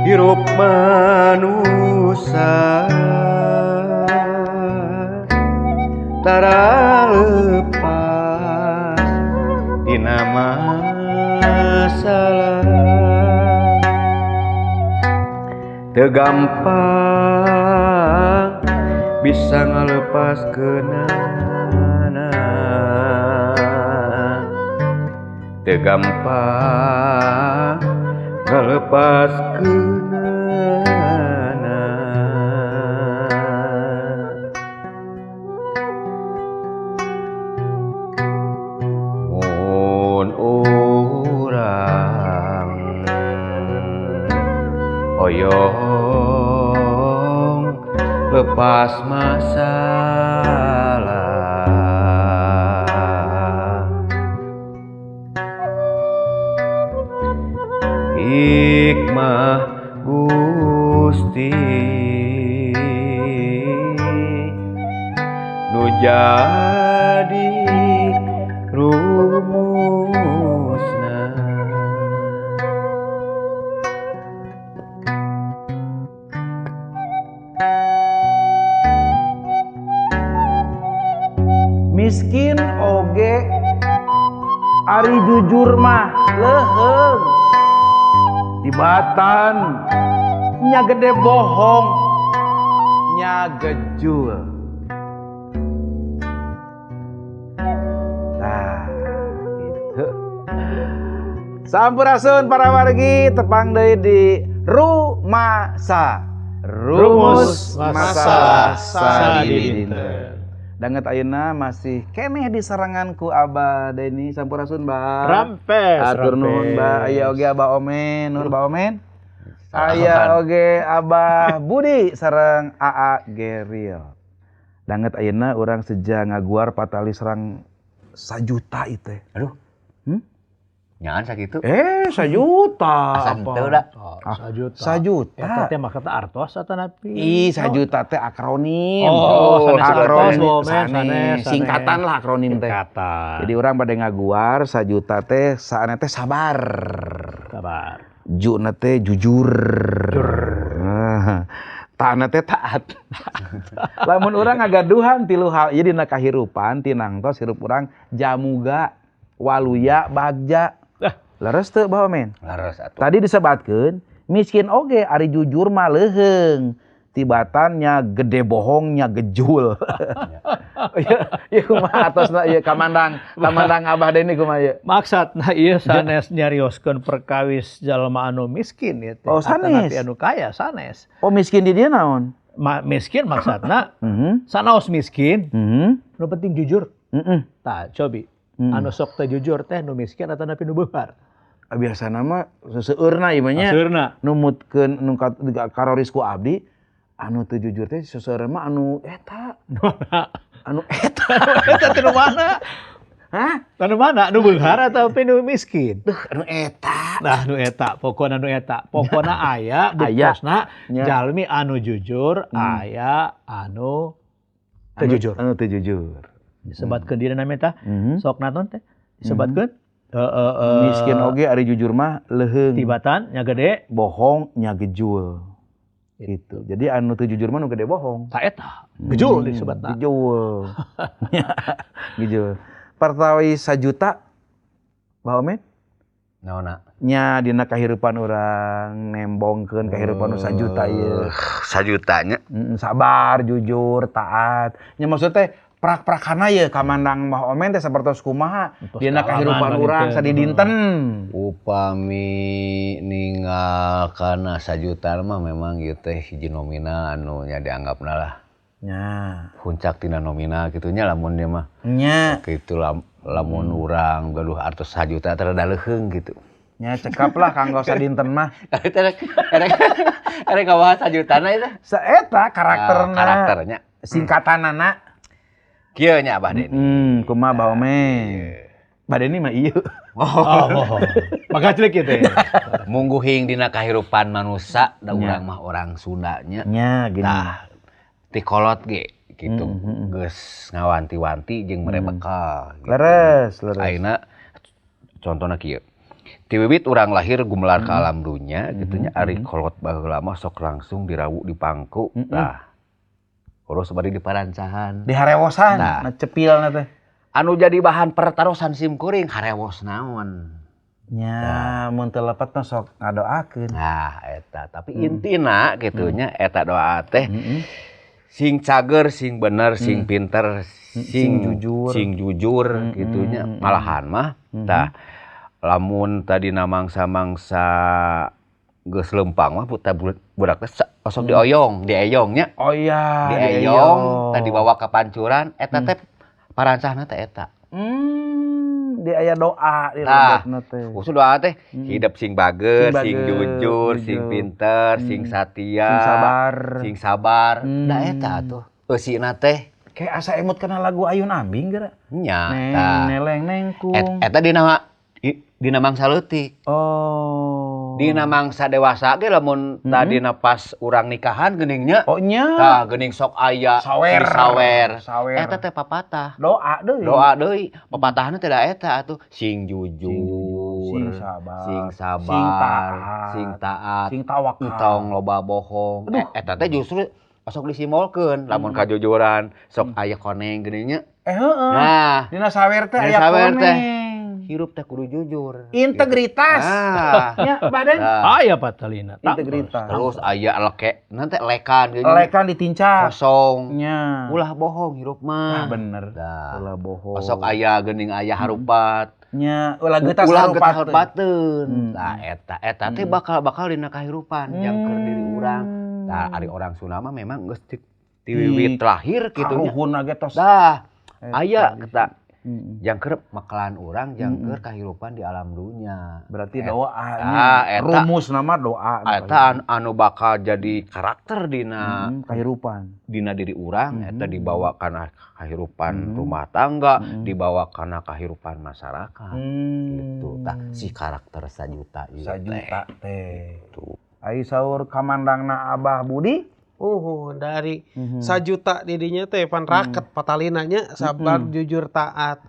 Hirup manusia tara lepas tina masalah. Teu gampang bisa ngalepaskeunana, teu gampang ngalepaskeunana. Mun urang hoyong lepas masalah, hikmah Gusti nu jadi rumusna. Miskin oge ari jujur mah leuheung, tibatan nya gede bohong nya gejul. Nah, itu. Sampurasun para wargi, tepang deui di Rumasa, Rumus Masalah Sadidinten. Danget ayeuna masih keneh di serangan ku Abah Deni. Sampurasun, Bah. Rampes. Atur nuhun, Bah. Aya oge Abah Omen, nuhun Bah Omen. Aya oge Abah Budi sareng AA Geril. Danget ayeuna urang seja ngaguar patali serang 1 juta ieu teh. Aduh. Hmm? Nyaan sakitu. 1 juta. Asa Apa? henteu da. Oh, Ah, 1 juta. 1 juta. Eta teh maksudna artos atanapi? Ih, 1 juta teh akronim. Oh, sanes akronim. artos, Bomen, Sanes. sanes, sanes. Singkatan lah akronim teh. Singkatan. Jadi orang pada ngaguar 1 juta teh saana teh sabar. Sabar. Juna teh jujur. Nah, taana teh taat. Lamun urang ngagaduhan tilu hal ieu dina kahirupan tinangtos hirup urang jamuga, waluya, bagja. Leres teu, Bah Omen? Leres atuh. Tadi disebatkeun miskin oge ari jujur mah leuheung. Tibatannya gede bohongnya gejul. Ya, ya kumaha atosna ieu kamandang, kamandang Abah Deni kumaha ieu? Maksudna ieu sanes nyarioskeun perkawis jalma anu miskin ieu teh. Oh, sanes. Atanapi anu kaya sanes. Oh, miskin di dieu naon? Miskin maksudna sanaos miskin, nu penting jujur. Tah, cobi. Anu sok teu jujur teh nu miskin atanapi nu beunghar? Ah, biasana mah seseueurna ieu mah nya. Seseueurna. Numutkeun nu karoris ku abdi anu teu jujur teh seseueurna mah anu eta. Nu mana? Anu eta. Eta teh nu mana? Hah? Anu mana? Nu beunghar atau nu miskin? Duh, anu eta. Nah, nu eta, pokona nu eta. Pokona aya Aya. buktosna Nya. jalmi anu jujur, aya anu teu jujur. Anu teu jujur. Disebatkeun dina namanya tah. Sok naton teh. Disebatkeun Miskin oge ari jujur mah leuheung. Tibatan nya gede, Bohong nya gejul. Gitu. Jadi anu teu jujur mah nu gede bohong. Ta eta. Gejul disebatna. Gejul. Gejul. Pertawi 1 juta, Bah Omen? Naonna? Nya dina kahirupan urang nembongkeun kahirupan nu 1 juta ieu. 1 jutanya. Sabar, jujur, taat. Nya maksud teh prak-prakana ye kamandang Bah Omen teh sapertos kumaha Entos dina kalangan kahirupan mah urang gitu. Sadidinten. Upami ninggal kana 1 juta mah memang ieu teh hiji nominal anu nya dianggapna lah puncak tina nominal kitu nya lamun dia mah. Kitu lamun urang gaduh artos 1 juta teh rada leuheung gitu. Nya cekap lah kanggo sadinten mah. Erek ngabahas 1 jutana itu. Saeta karakterna. Ah, karakternya. Singkatanana. Kieu nya Abah Deni. Kumaha Bah Omen? Bah Deni mah ieu. Oh. Maka celik gitu ya. Mungguhing dina kahirupan manusia da urang mah orang Sunda nya. Nya gini. Tah, ti kolot ge gitu geus ngawanti-wanti jeung mere bekal gitu. Leres, leres. Ayeuna contohna kieu. Ti wiwit urang lahir gumelar ka alam dunya gitu nya, ari kolot baheula mah sok langsung dirawu di pangku. Tah. Terus bari diparancahan. Diharewosan, Nah. nah cepilna teh. Anu jadi bahan pertarosan sim kuring, harewos naon? Nya, mun teu lepat mah sok ngadoakeun. Nah, eta. Tapi intina gitu nya, eta doa teh sing cager, sing bener, sing pinter, sing, Sing jujur. Sing jujur gitu nya. Malahan mah tah lamun tadi mangsa-mangsa geus lempang mah puta budak teh osok dioyong, dieyong nya. Oh iya, Dieyong, tadi dibawa ke pancuran, eta teh parancahna teh eta. Di aya doa di Tah. lebetna teh. Khusus doa teh hidup sing bager, Sing sing bager, jujur, sing jujur. Pinter, sing satia, Sing sabar. Sing sabar. Da eta atuh. Eusina teh Kayak asa emut kana lagu Ayun Ambing geura. Nya, Neng tah. neleng nengkung. Eta dina mangsa leutik. Oh. Dina mangsa dewasa ge lamun tadina pas urang nikahan geuning nya. Oh nya. Tah, geuning sok aya Sawer. si sawer. Sawer. Eta teh papatah. Doa deui. Doa deui. Papatahna teh da eta atuh sing jujur, Sing sabar. Sing sabar, Sing taat. Sing taat, Sing tawakal. Entong loba bohong. Eta teh justru sok disimbolkeun lamun kajujuran sok aya koneng geuning nya. Eh heeh. Nah, Dina sawer teh Dina aya sawer teh. koneng. Hirup teh kudu jujur. Integritas. Nah, Ya, badan. nah. Aya patalina. Integritas. Terus aya leke, nanti lekan geuning. Lekan ditincak. Kosong. Nya. Ulah bohong hirup mah. Nah, bener. Nah. Ulah bohong. Osok aya geuning aya harupat. Nya, ulah geutas Ulah harupat getas teh. harupateun. Nah, eta eta teh bakal bakal dina kahirupan jang keur diri urang. Nah, ari orang Sunda mah memang geus ti wiwit lahir kitu nya. Karuhunna ge tos. Dah, Eta aya di- eta jang keur makalan urang jang keur kahirupan di alam dunya. Berarti doa. Ah, eta. Rumus nama doa. Eta anu bakal jadi karakter dina Kahirupan. Dina diri urang, eta dibawa kana kahirupan rumah tangga, dibawa kana kahirupan masyarakat gitu. Tah, si karakter sajuta ieu teh. Sajuta teh. Tuh. Ai saur kamandangna Abah Budi? Oh, dari sajuta didinya teh pan raket patalinanya sabar, jujur, taat.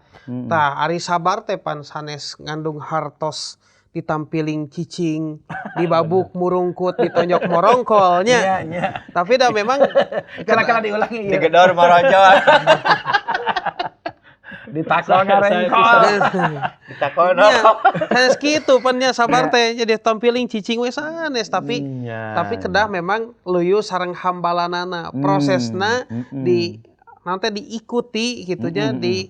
Tah, ari sabar teh pan sanes ngandung hartos ditampiling cicing, dibabuk murungkut, ditonjok morongkol nya. Iya, iya. Tapi dah memang Kala-kala diulangi ieu. Digedor marojol. Ditakol ngarengkol. Ditakol. Nya, sanes kitu pan nya sabar teh jadi tampiling cicing we sanes, tapi tapi kedah memang luyu sareng hambalanana, prosesna di nanti diikuti gitu nya, di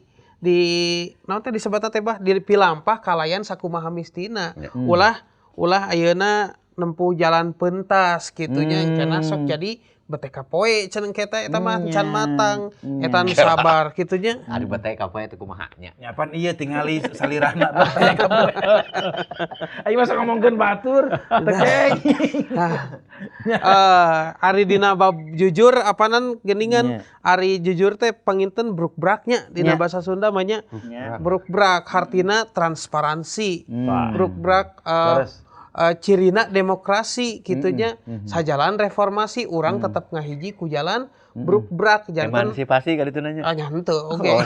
nanti disebutna teh bah dipilampah kalayan sakumaha mistina, ulah ulah ayeuna nempuh jalan pentas gitu nya, karena sok jadi bete kapoe cenah kita eta mah can matang eta nu sabar gitu nya. Ari bete kapoe teh kumaha nya? Ya pan iya tingali salirana bete kapoe. Ayo masa ngomongkeun batur, teu kenging. Nah, ari dina bab jujur apanan geningan, ari jujur teh panginten brukbraknya dina bahasa Sunda mah nya. Brukbrak hartina transparansi. Brukbrak cirina demokrasi kitu nya, sajalan reformasi urang tetap ngahiji ku jalan brukbrak janten Emansipasi kali itu nanya. Ah, nya henteu oge.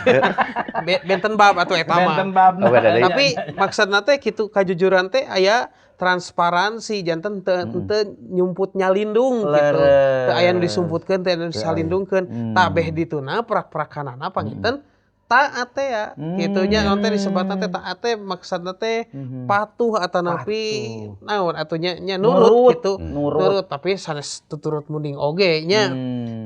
Benten bab atuh eta mah. Benten babna. Oh, beda deui. Tapi maksudna teh kitu, kajujuran teh aya transparansi, janten teu teu nyumput nyalindung gitu. Teu aya nu disumputkeun, teu aya nu disalindungkeun. Tah, beh dituna prak-prakanana panginten taat teh ya kitu nya, naon teh disebutna teh taat teh maksudna teh patuh atanapi naon atuh nya nya nurut, Nurut. gitu. Nurut. Nurut, tapi sanes tuturut munding oge nya.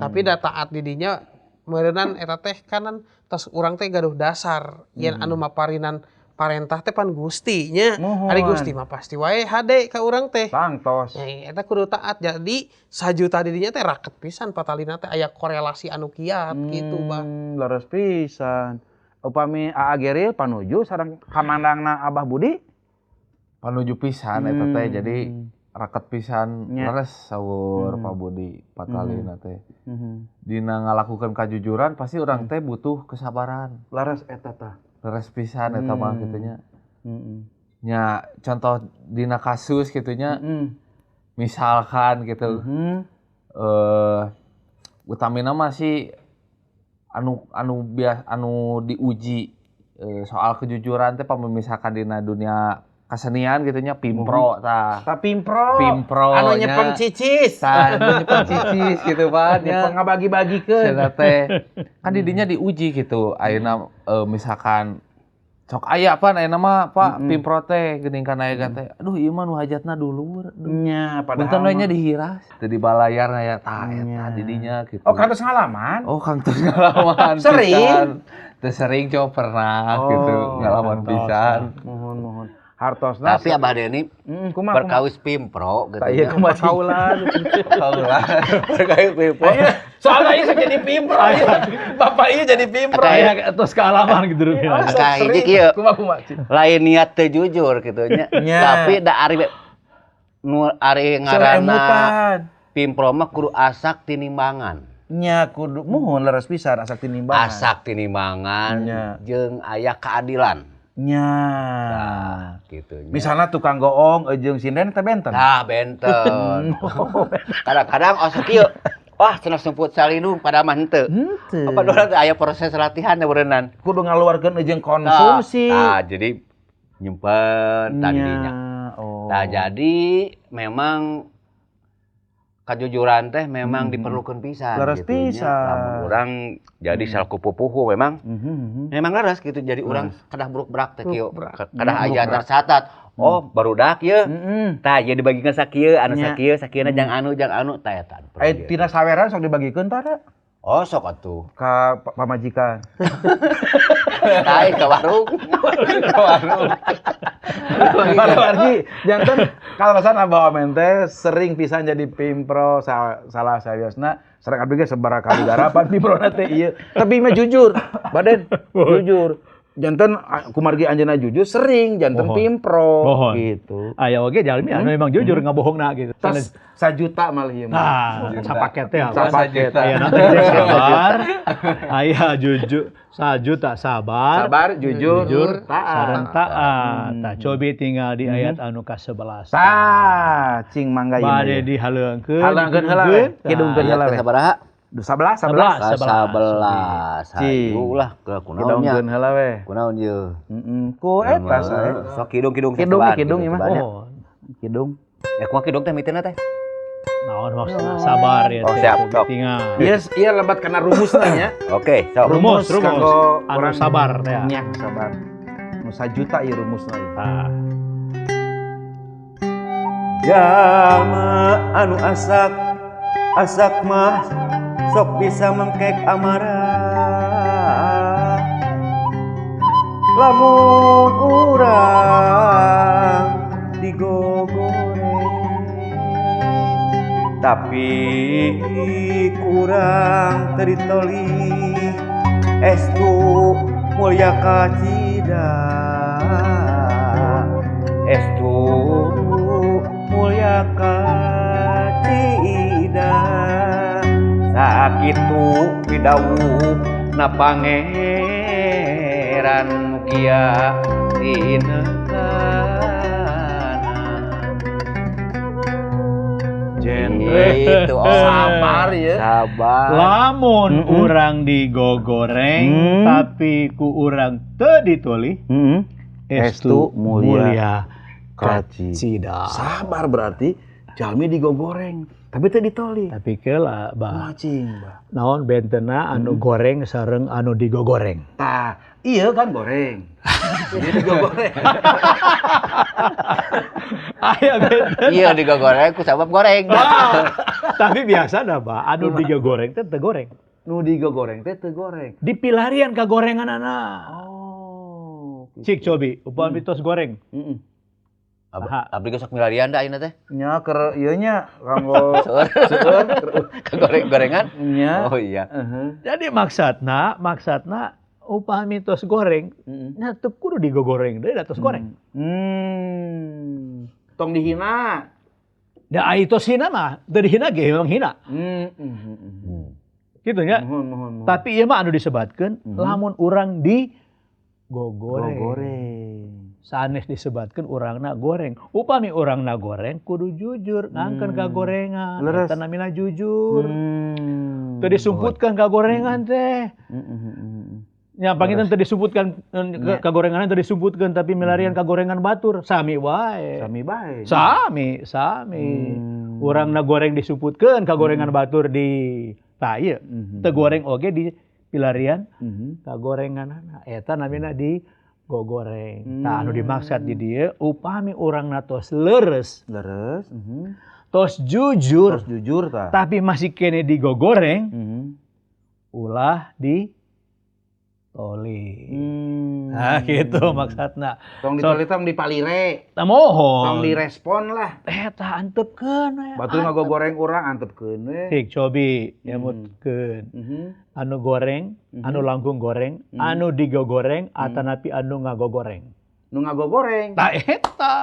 Tapi da taat di dinya meureunan eta teh kanan tos urang teh gaduh dasar yen anu maparinan parentah teh pan Gusti nya. Muhun. Ari Gusti mah pasti wae hade ka urang teh. Tangtos. Ya, eta kudu taat, jadi sajuta di dinya teh raket pisan patalina teh aya korelasi anu kiat gitu, Bah. Leres pisan. Upami Aa Geril panuju sareng kamandangna Abah Budi? Panuju pisan eta teh, jadi raket pisan. Leres saur Pak Budi patalina teh. Dina ngalakukan kajujuran pasti urang teh butuh kesabaran. Leres eta tah. Leres pisan eta mah kitu nya. Nya contoh dina kasus kitu nya. Misalkan gitu. Utamina masih anu anu bias anu diuji soal kejujuran teh pami misalkan dina dunia Kasenian gitu nya pimpro tah. Tah pimpro. Pimpro. Anu nyepeng cicis. Tah anu nyepeng cicis gitu Pak nya. Nyepeng ngabagi-bagikeun. Cenah teh. Kan didinya diuji gitu. Ayeuna misalkan sok aya pan ayeuna mah Pak pimpro teh geuning kana aya teh. Aduh ieu mah nu hajatna dulur. Nya padahal. Punten we nya dihiras. Teu dibalayar aya tah eta didinya gitu. Oh kantos ngalaman? Oh kantos ngalaman. Sering? Teu sering cuma pernah gitu ngalaman pisan. Mohon mohon. Hartosna. Tapi Abah Deni perkawis pimpro gitu. Iya kumaha kaulan. Kaulan. Perkawis pimpro. Soalnya ieu jadi pimpro. Bapak ieu jadi pimpro. Kayak terus kealaman gitu rupiah. Ka hiji kieu. Kumaha kumaha. Lain niat teu jujur gitu nya. Tapi da ari nu ari ngaranna pimpro mah kudu asak tinimbangan. Nya kudu muhun leres pisan asak tinimbangan. Asak tinimbangan jeung aya keadilan. Nya. Nah, gitu. Misalnya tukang goong jeung sinden teh benten. Nah, benten. Kadang-kadang osok kieu. Wah, cenah semput salindung padahal mah henteu. Apa doang teh aya proses latihan teh beureunan. Kudu ngaluarkeun jeung konsumsi. Nah, jadi nyimpen tadinya. Oh. Nah, jadi memang kejujuran teh memang diperlukan pisan leres gitu. Pisan. Lamun urang jadi salaku pupuhu memang memang leres gitu. Jadi urang kedah bruk-brak teh kieu. Kedah aya tercatat. Oh, barudak ieu. Tah ieu dibagikeun sakieu, anu sakieu, sakieuna jang anu jang anu tah eta. Aya tina saweran sok dibagikeun tah? Oh, sok atuh. Ka pamajikan. Tah ka warung. Ka warung. Wargi, janten kalasan Abah Omen teh sering pisan jadi pimpro salah sawiosna, sering abdi ge sabaraha kali garapan pimprona teh ieu. Tapi mah jujur, Baden, jujur. Janten kumargi anjeunna jujur sering janten pimpro gitu. Aya oge jalmi anu memang jujur ngabohongna gitu. Tas sajuta malah ieu mah. Nah, sapaket teh sapaket. Aya nanti sabar. Aya jujur sajuta sabar. Sabar, jujur, taat. Sareng taat. Tah cobi tinggal di ayat anu ka-11. Tah, cing mangga ieu. Bade dihaleungkeun. Haleungkeun heula we. Kidungkeun heula we. Sabaraha? 11 11. Hayu lah ke kunaon nya. Kidungkeun heula we. Kunaon ieu? Heeh. Ku eta sae. Sok kidung-kidung kidung ieu mah. Kidung. Kumaha kidung teh miteuna teh? Naon maksudna sabar ya teh. Oh siap, sok. Ieu ieu lebat kana rumusna nya. Oke, sok. Rumus anu sabar teh. Nya sabar. Nu sajuta ieu rumusna ieu. Tah. Jalma anu asak asak mah sok bisa mengkek amarah lamun urang digogoreng tapi kurang teritoli estu mulia kacida estu mulia kacida sakitu pidawuh na pangeran mugia tinekana. Genre itu sabar ya. Sabar. Lamun urang digogoreng tapi ku urang teu dituli estu mulia kacida. Sabar berarti jalmi digogoreng tapi teu ditoli. Tapi keula bah. Cing bah. Naon bentena anu goreng sareng anu digogoreng. Tah, iya kan goreng. Jadi digogoreng. Aya benten. Iya digogoreng ku sabab goreng. Tapi biasa dah bah, anu digogoreng teh teu goreng. Nu digogoreng teh teu goreng. Dipilarian ka gorenganana. Oh. Cik cobi, upami tos goreng. Heeh. Abdi ge sok milarian da ayeuna teh. Nya keur ieu nya kanggo seueur ka goreng-gorengan. Nya. Oh iya. Jadi maksudna upami tos goreng, nya teu kudu digogoreng deui da tos goreng. Tong dihina. Da ai tos hina mah, teu dihina ge memang hina. Kitu nya. Muhun. Tapi ieu mah anu disebatkeun lamun urang di gogoreng. Sanes disebatkeun urangna goreng. Upami urangna goreng kudu jujur, ngangkeun ka gorengan. Eta namina jujur. Teu disumputkeun ka gorengan teh. Nya panginten teu disebutkan kagorengan teu disebutkeun, tapi milarian kagorengan batur sami wae. Sami bae. Sami, sami. Urangna goreng disebutkeun, kagorengan batur di tah ieu. Teu goreng oge di pilarian kagorenganana. Eta namina di gogoreng. Tah, anu dimaksud di dieu upami urangna tos leres, Leres. Tos jujur, Terus jujur tah. Tapi masih keneh digogoreng, ulah di toli. Nah, gitu maksudna. Tong ditoli, tong dipalire, Tah, mohon. Tong direspon lah. Eta antepkeun we. Batur ngagogoreng urang, antepkeun we. Cik cobi nyebutkeun. Anu goreng, anu langkung goreng, anu digogoreng, atanapi anu ngagogoreng. Nu ngagogoreng. Tah, eta.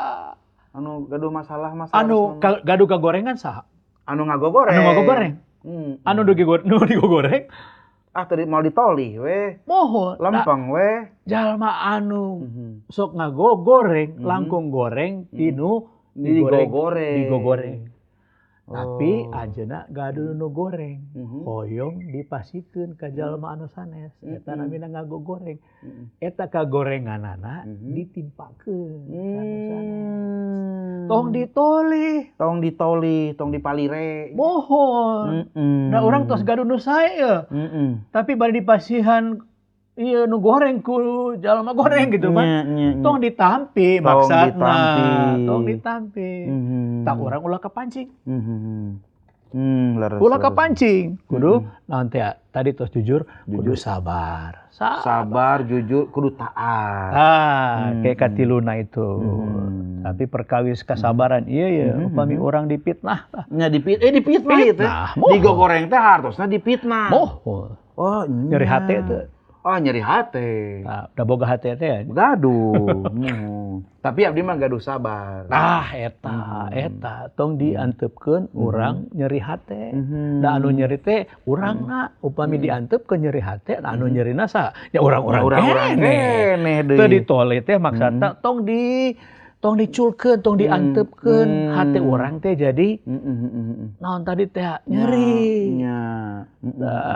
Anu gaduh masalah masalah. Anu gaduh kagorengan saha? Anu ngagogoreng. Anu ngagogoreng. Anu nu digogoreng. Ah, tadi mau ditoli we. Mohon. Nah, Lempeng we. Jalma anu sok ngagogoreng, langkung goreng tinu digoreng, Digogoreng. Digogoreng. Tapi Oh. anjeunna gaduh nu goreng. Hoyong dipasikeun ka jalma anu sanes. Eta namina ngagogoreng. Eta kagorenganana ditimpakeun ka anu sanes. Tong ditolih. Tong ditoli, tong dipalire. Mohon. Nah, urang tos gaduh nu sae ya. Tapi bari dipasihan ieu nu goreng ku jalma goreng gitu mah. Nya, nya, nya. Tong ditampi Tong maksudna. Ditampi. Tong ditampi. Tah, urang ulah kepancing. Leres, Ulah leres. kepancing. Kudu naon teh tadi tos jujur, kudu sabar. Sabar. Sabar, jujur, kudu taat. Ah, kayak katiluna itu. Tapi perkawis kesabaran iya ya, upami orang dipitnah tah. Nya dipitnah ieu teh. Fitnah, mohon. Digogoreng teh hartosna dipitnah. Mohon. Oh, nya. Nyeri hate teh. Oh, nyeri hate. Nah, udah boga hate teh ya. Gaduh. Tapi abdi mah gaduh sabar. Nah, eta, eta tong diantepkeun urang nyeri hate. Da anu nyeri teh urangna, upami diantepkeun nyeri hate, anu nyerina sa ya urang-urang Urang-urang keneh. Keneh deui. Teu ditole teh maksudna tong diculkeun, tong diantepkeun hate urang teh jadi naon tadi teh nyeri. Nya.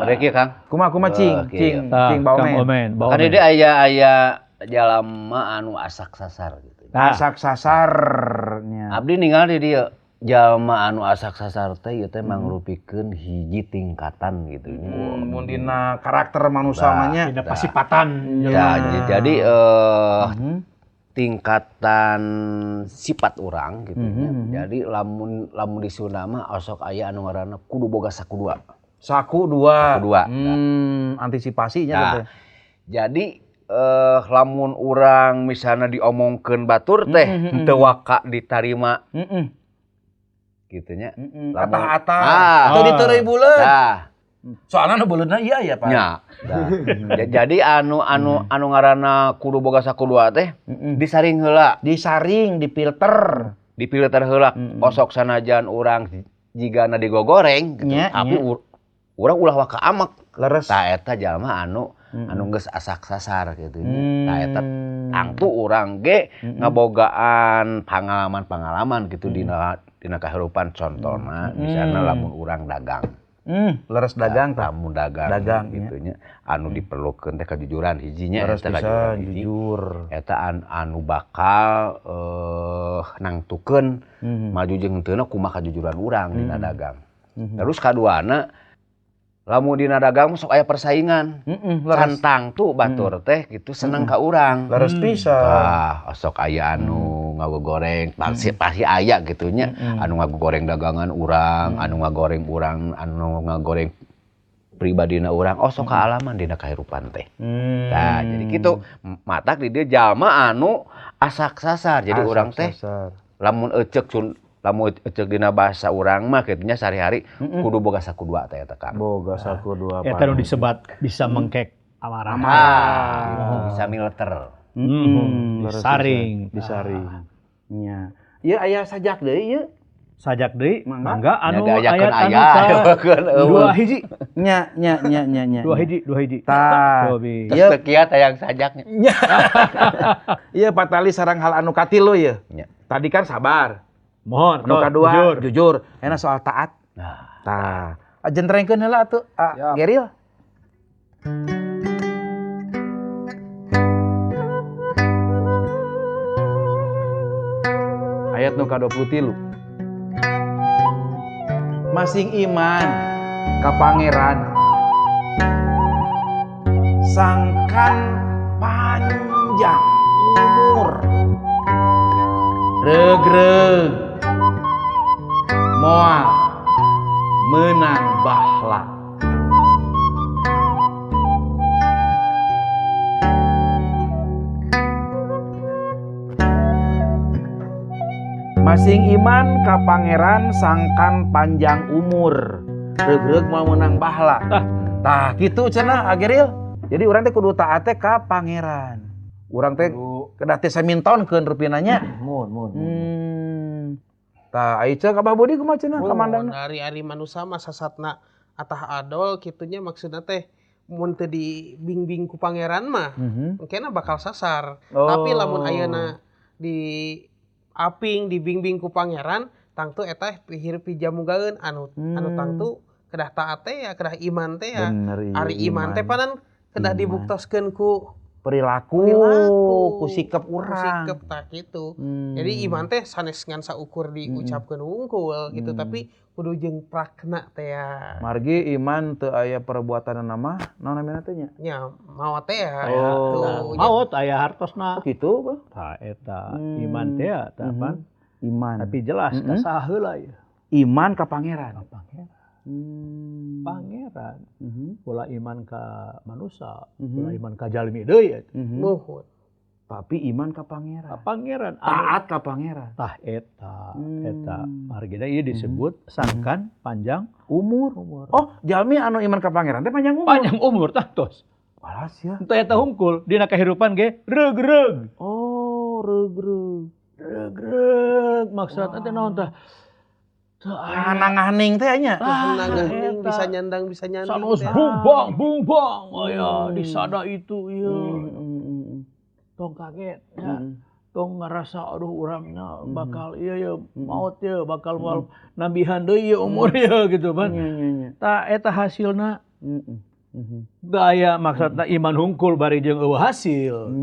Mereka ya, Kang. Kumaha kumaha, cing, Oh, oke. cing, Tah, cing Kang Baomen. Omen, Kan Baomen. ini aya aya jalma anu asak sasar gitu. Nah, Asak sasarnya. Abdi ningali di dieu jalma anu asak sasar teh ieu teh mangrupikeun hiji tingkatan gitu. Mun dina karakter manusia mah nya. Dina pasipatan. Ya, jadi tingkatan sifat orang gitu nya. Jadi lamun lamun di Sunda mah osok aya anu ngaranna kudu boga saku dua. Saku dua. Saku dua. Antisipasinya Nah, teh. jadi lamun urang misalnya diomongkeun batur teh henteu waka ditarima gitu nya. Lamun- Atah-atah. Ah. Teu diteureuy buleud. Nah, Soalnya nu beuleudna iya ya, Pak. nya. Nah, jadi anu anu anu ngaranna kudu boga saku dua teh disaring heula, Disaring, difilter. Difilter heula. Osok sanajan urang jigana digogoreng gitu, tapi urang ulah waka amek. Leres. Tah, eta jalma anu anu geus asak sasar gitu nya. Tah, eta tangtu urang ge ngabogaan pengalaman-pengalaman gitu dina dina kahirupan, contona misalnya lamun urang dagang. Leres dagang tah. Lamun dagang, Dagang, gitu nya, anu diperlukeun teh kejujuran hijinya. Leres Eta pisan, kajujuran hiji. Jujur. Eta anu bakal nangtukeun maju jeung henteu kumaha kajujuran urang dina dagang. Terus kaduana, lamun dina dagang mah sok aya persaingan. Leres. Can tangtu batur teh gitu seneng ka urang. Leres pisan. Ah, osok aya anu ngagogoreng, pasti pasti aya gitu nya. Anu ngagogoreng dagangan urang, anu ngagoreng urang, anu ngagoreng pribadina urang, osok kaalaman dina kahirupan teh. Nah, jadi gitu matak di dieu jalma anu asak sasar. Jadi Asak urang teh sasar. Lamun ecek sun lamun ecek dina bahasa urang mah kitu nya sehari-hari kudu boga saku dua teh eta, Kang. Boga saku dua. Eta nu disebat bisa mengkek amarah. Ah, gitu, bisa militer. Leres Disaring. pisan. Disaring. Nya. Ieu aya sajak deui ieu. Sajak deui, Mangga. mangga anu Nya diayakeun ayat anu aya, ka ayakeun eueuh. dua hiji, Nya nya nya nya nya. dua hiji, dua hiji. Tah. Cobi. Terus teu kieu tayang sajaknya. Iya, Pak Tali sareng hal anu katilu ya. Nya. Tadi kan sabar. Mohon, Anu tos, kadua jujur. jujur. Enak soal taat. Nah, Tah. Jentrengkeun heula atuh, ah, Siap. Geril. Ayat nu ka-23. Masing iman ka pangeran sangkan panjang umur. Regreg moal menang bahla. Masing iman ka pangeran sangkan panjang umur. Regreg moal menang bahla. Tah kitu cenah Ageril. Jadi urang teh kudu taat teh ka pangeran. Urang teh kedah teh samintonkeun rupina nya. Mun. Tah ai ceuk Abah Budi kumaha cenah kamandangna? Dari ari manusa mah sasatna atah adol kitunya maksudna teh mun teu dibimbing ku pangeran mah engkena bakal sasar. Oh. Tapi lamun ayeuna di aping dibimbing ku pangeran tangtu eta hirup pijamugaeun anu tangtu kedah taat teh ya kedah iman teh ya. Ari iman teh panan kedah dibuktoskeun ku perilaku, ku sikap urang. Sikap tak gitu. Jadi iman teh sanes ngan saukur diucapkeun wungkul gitu, tapi kudu jeung prakna teh ya. Margi iman teu aya perbuatanna mah naon namina teh nya? Nya maot teh ya. Oh. Maot aya hartosna. Oh kitu bah. Tah eta iman teh ya tah pan. Iman. Tapi jelas ka saha heula ieu. Iman ka pangeran. Ka pangeran. Pangeran, ulah iman ka manusia, ulah iman ka jalmi deui eta. Muhun. Tapi iman ka pangeran. Ka pangeran, taat ka pangeran. Tah eta, eta margina ieu disebut sangkan panjang umur. Oh, jalmi anu iman ka pangeran teh panjang umur. Panjang umur tah tos. Walas ya. Teu eta hungkul dina kahirupan ge reug-reug. Oh, reug-reug. Reug-reug maksudna teh naon tah? Nganganing teh nya. Nganganing bisa nyandang bisa nyanding. Sanos bung bang aya di sana itu ieu. Tong kaget ya. Tong ngerasa aduh urangna bakal ieu ya maot ya bakal moal nambihan deui ieu umur ieu gitu kan. Tah eta hasilna. Gaya maksudna iman hungkul bari jeung eueuh hasil.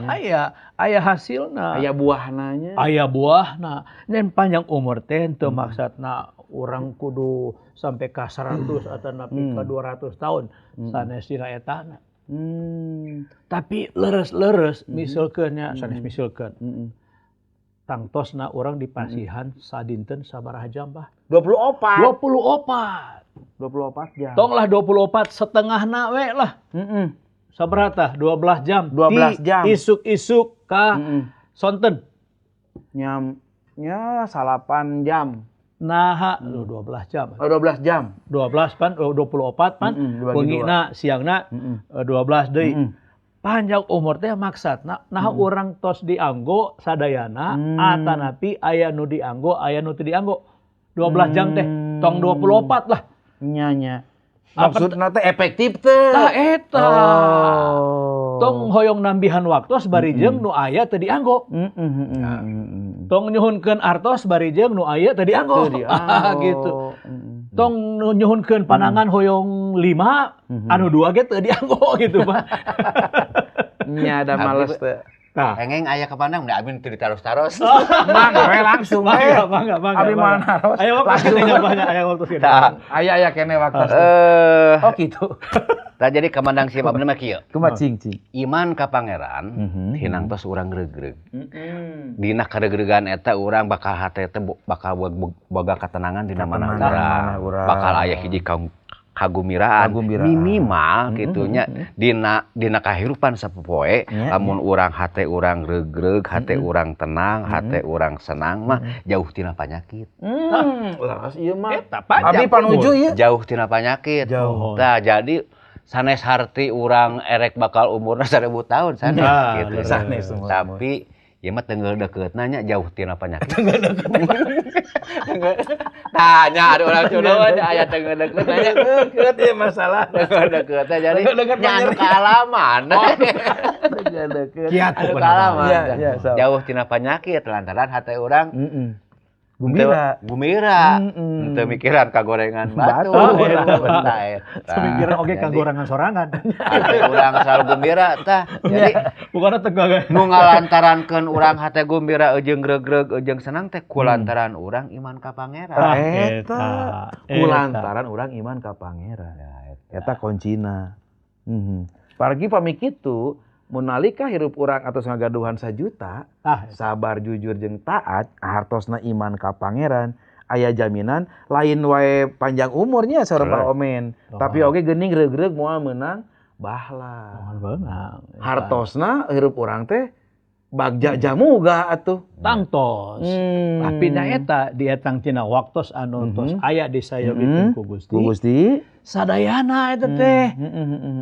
Aya aya hasilna. Aya buahna nya. Aya buahna. Nyen panjang umur teh teu maksudna urang kudu sampai ka 100 atau nepi ka 200 tahun sanes dina etana. Tapi leres-leres misalkeun nya sanes misalkeun. Tangtosna urang dipasihan sadinten sabaraha jam bah? 24. 24. 24 jam. Tonglah 24 setengahna we lah. Sabaraha tah? 12 jam. 12 jam. Isuk-isuk ka sonten. Nyam nya 8 jam. Naha 12 jam. Oh, 12 jam. 12 pan 24 pan. Weungina siangna 12 deui. Panjang umur teh maksudna nah urang tos dianggo sadayana atanapi aya nu dianggo aya nu teu dianggo. 12 jam teh tong 24 lah. Nya nya. Maksudna teh efektif teh. Tah eta. Oh. Tong hoyong nambihan waktu bari jeung nu aya teu dianggo. Tong nyuhunkeun artos bari jeung nu aya teu dianggo. Gitu. Tong nyuhunkeun panangan hoyong 5 anu 2 ge teu dianggo gitu Pak. Nya ada males teh. Nah. Engeng aya kepandang da abin teu ditaros-taros. Mangga we langsung we. Mangga. Abi mah naros. Aya waktu banyak aya waktu sih. Aya kene waktu. Oh gitu. Tah jadi kamandang siapa abdi mah kieu. Kumaha cing-cing? Iman ka pangeran hinang tos urang regreg. Dina karegregan eta urang bakal hate teh bakal boga katenangan dina manah urang. Bakal aya hiji kagumiraan minimal gitunya dina kahirupan sapopoe lamun urang hate urang regreg hate urang tenang hate urang senang mah jauh tina panyakit. Leres ieu mah. Abi panuju ieu. Jauh tina panyakit. Tah jadi sanes harti urang erek bakal umurna 1000 tahun sanes gitu. Sanes. Tapi ieu mah tenggel deukeutna nya jauh tina panyakit. Tenggel deukeut. Tanya ada orang Sunda mah aya tenggel deukeut nya. Deukeut ieu masalah. Tenggel deukeut jadi nya anu kaalaman. Tenggel deukeut. Anu kaalaman. Jauh tina panyakit lantaran hate urang Gumira. Gumira. Henteu mikiran kagorengan batu. Semikiran oge kagorengan sorangan. Hate urang selalu gembira tah. Jadi bukan tegagan. Nu ngalantarankeun urang hate gembira jeung regreg jeung senang teh kulantaran urang iman ka Pangeran. Eta. Kulantaran urang iman ka Pangeran. Eta kuncina. Pargi pami kitu mun nalika hirup urang atos ngagaduhan sajuta, sabar jujur jeung taat, hartosna iman ka Pangeran, aya jaminan lain wae panjang umurnya saur Pak Omen, tapi oge geuning regreg moal meunang bahla. Moal beunang. Hartosna hirup urang teh bagja jamuga atuh. Tangtos. Tapi na eta dietang tina waktos anu tos aya disayogikeun ku Gusti. Ku Gusti. Sadayana eta teh.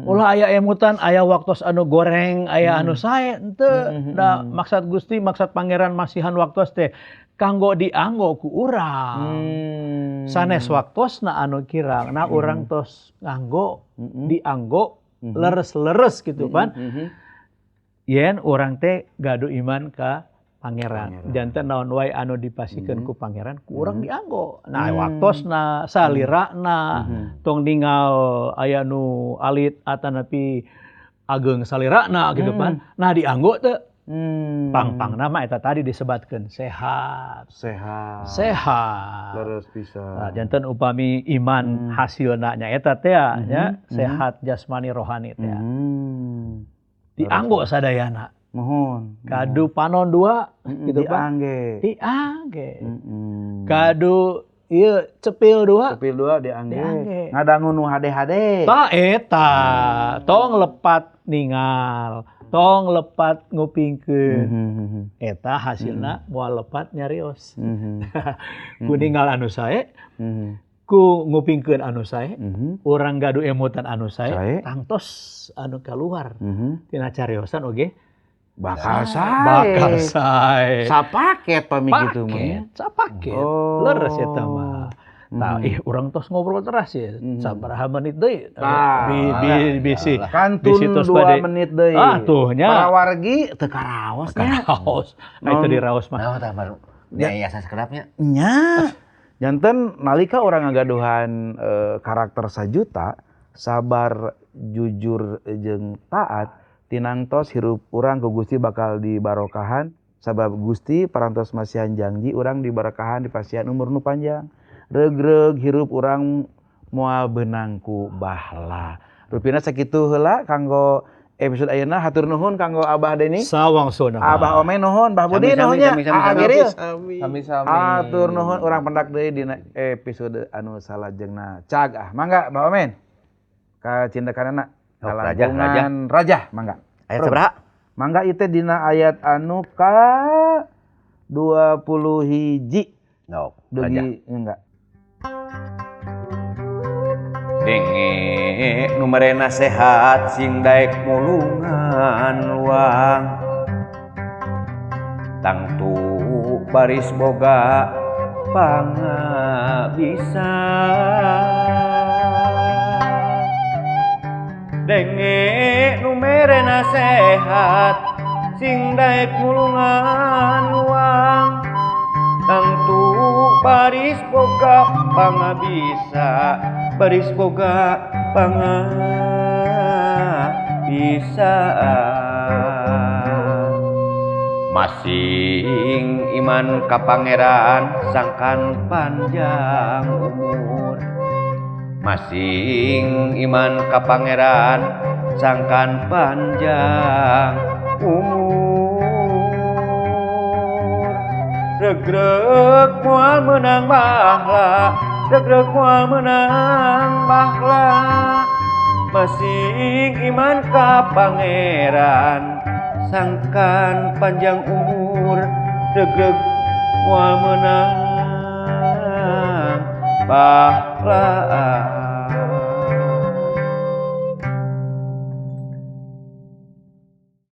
Ulah aya emutan aya waktos anu goreng, aya anu sae henteu. Da maksad Gusti, maksad Pangeran masihan waktos teh kanggo dianggo ku urang. Sanes waktosna anu kirang, nah urang tos nganggo dianggo leres-leres gitu pan. Yen urang teh gaduh iman ka Pangeran. Janten naon wae anu dipasikeun ku Pangeran ku urang dianggo. Nah waktosna, salirana, tong ningal aya nu alit atanapi ageng salirana gitu pan. Nah dianggo teh pang-pangna mah eta tadi disebatkeun sehat. Sehat. Sehat. Leres pisan. Nah, janten upami iman hasilna nya eta teh nya sehat jasmani rohani teh. Dianggo sadayana. Mohon. Kadu panon dua gitu Pak. Diangge. Diangge. Kadu ieu cepil dua. Cepil dua diangge. Ngadangu nu hade-hade. Ta eta, tong lepat ningal, tong lepat ngupingkeun. Eta hasilna moal lepat nyarios. Ku ningal anu sae, ku ngupingkeun anu sae, urang gaduh emutan anu sae, tangtos anu kaluar. Tina cariosan oge bakal sae. Bakal sae. Sapaket pami kitu mah. Sapaket. Leres eta mah. Tah ih urang tos ngobrol teras ya. Sabaraha menit deui. Bisi. Kantun 2 menit deui. Ah tuh nya. Parawargi teu karaos nya. Karaos. Nah itu diraos mah. Naon tah baru. Nya asa sakedapnya. Nya. Janten nalika urang ngagaduhan karakter sajuta, sabar, jujur jeung taat, tinangtos hirup urang ku Gusti bakal dibarokahan sabab Gusti parantos masihan janji urang dibarokahan dipasihan umur nu panjang. Regreg hirup urang moal beunang ku bahla. Rupina sakitu heula kanggo episode ayeuna, hatur nuhun kanggo Abah Deni. Sawangsuna. Abah Omen nuhun, Bah Budi nuhun nya. Aa Sami-sami. Hatur nuhun urang pendak deui dina episode anu salajengna. Cag ah, mangga Bah Omen. Ka cindakanana. Kalangkungan Rajah, mangga. Ayat sabaraha? Mangga ieu teh dina ayat anu ka 21. No, dugi enggak. Denge nu mere nasehat sing daek mulungan luang. Tangtu baris boga pangabisa. Denge nu mere nasehat sing daek mulungan luang. Tangtu baris boga pangabisa, baris boga pangabisa. Masing iman ka Pangeran sangkan panjang umur. Masing iman ka Pangeran sangkan panjang umur. Regreg moal meunang bahla, regreg moal meunang bahla. Masing iman ka Pangeran sangkan panjang umur, regreg moal meunang